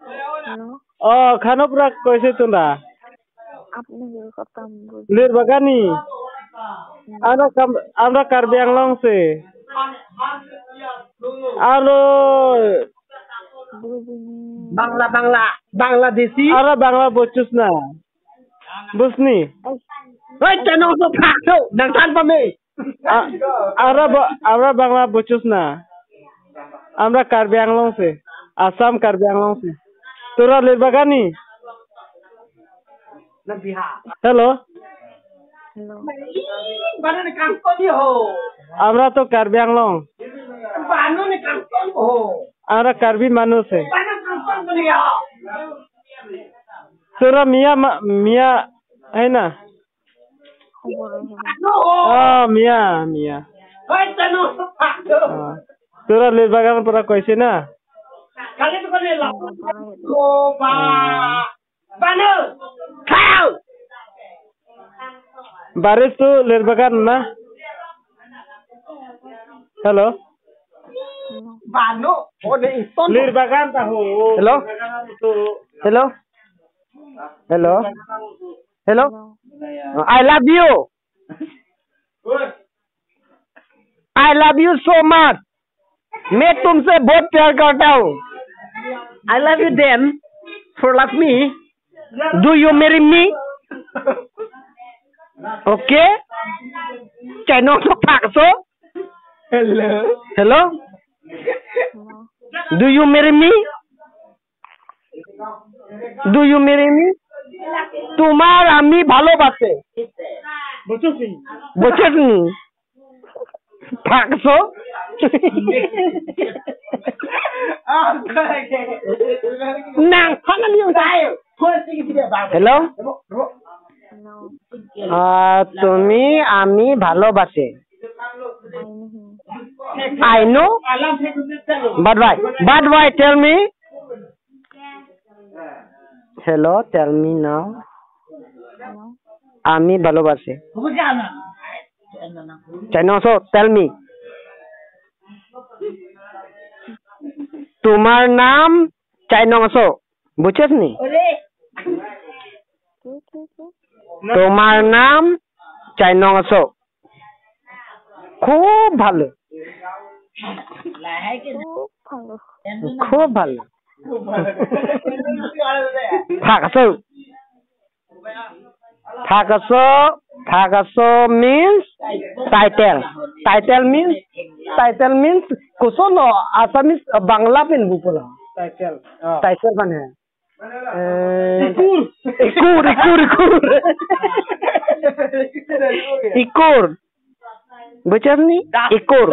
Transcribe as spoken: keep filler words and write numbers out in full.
Hello. Oh, khano pura koise tunda? Apni jo katam bu. Lir bagani. Hmm. Amra kam, amra Karbi Anglong se. Alo. Bujini. Bangla, Bangla, Bangladeshi. Amra Bangla bochus na. Bujini. Eh. Hei, channel so phak so, nangthan pame. A-, amra ba-, amra Bangla bochus na. Amra Karbi Anglong se. Assam Karbi Anglong se. Tura lir bagani. Hello. Hello. Amra to Karbi Anglong. Amra Karbi manu se. Tura Mia ma-, Mia hai na. Oh, Mia, Mia. Ah. Tura lir bagan pura koise na? Ah. Baris tu lir bagan na? Hello. Lir bagan tahu. Hello. Hello. Hello. Hello. I love you. I love you so much. मैं तुमसे बहुत प्यार करता हूँ. I love you then. For love me. Do you marry me? Okay. Channel so phak so. Hello. Hello. Do you marry me? Do you marry me? তোমার আমি ভালোবাসে. Bochusni. Bochusni. Phak so. Nang, phak na liyo tayo. Hello? Hello. আহ, তুমি আমি ভালোবাসে. I know. But why? But why? Tell me. Hello, tell me now. Hello. আমি ভালোবাসে. Chainong so, tell me. তোমার নাম Chainong so. Bochusni? কি, কি, কি? তোমার নাম Chainong so. খুব ভালো. খুব ভালো. খুব ভালো. Phak so. Phak so, phak so means title. Title means, title means, koson no Assamese, Bangla pen bu pulo. Title. Oh. Title mane. Eh, ikur. Ikur, ikur, ikur. Ikur. Bochusni? Ikur.